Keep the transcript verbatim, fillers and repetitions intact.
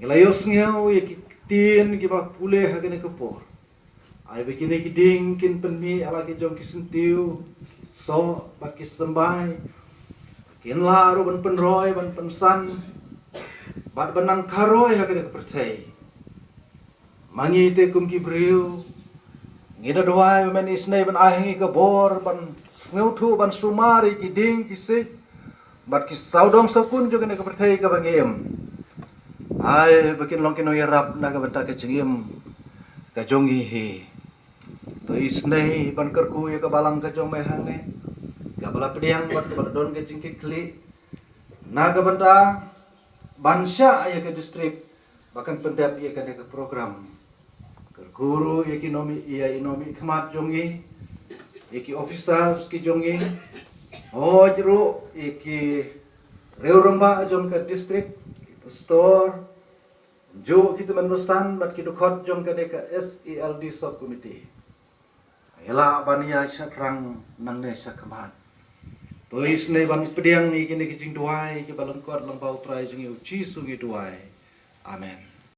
Ngi la ïohsngew ïa ki ktien kiba pule ha kane ka por. Ai ba kine ki dieng kin pynmih ïa la ki jong ki syntiew, ki soh bad ki symbai. Kin lah ruh ban pynroi, ban pynsan bad ban nang kharoi ha kane ka pyrthei. Ma ngi te kum ki briew, ngi da duwai ba men isynei ban ai ha ngi ka bor ban sngewthuh, ban sumar ïa ki dieng ki siej bad ki sawdong sawkun jong kane ka pyrthei kaba ngi im. Ai ba kin long ki nongïarap na ka bynta ka jingim ka jong ngi hi. To isynei ban kyrkhu ïa ka balang ka jong me hangne, kaba la pdiang bad kaba la don ka jingkitkhlieh na ka bynta ban shah ïa ka district ba kan pyndep ïa kane ka program. Kyrkhu ruh ïa ki nongmih, ïa i nongmihkhmat jong ngi, ïa ki officers ki jong ngi, hooid ruh ïa ki riew rangbah jong ka district, ki pastor, kumjuh ki tymmen basan bad ki dkhot jong kane ka S E L D sub committee. Ïa lah ban ïa shaphrang nangne shakhmat. To isynei ban pdiang ïa kine ki jingduwai kiba lyngkot lyngba U Trai jong ngi U Jisu ngi duwai. Amen.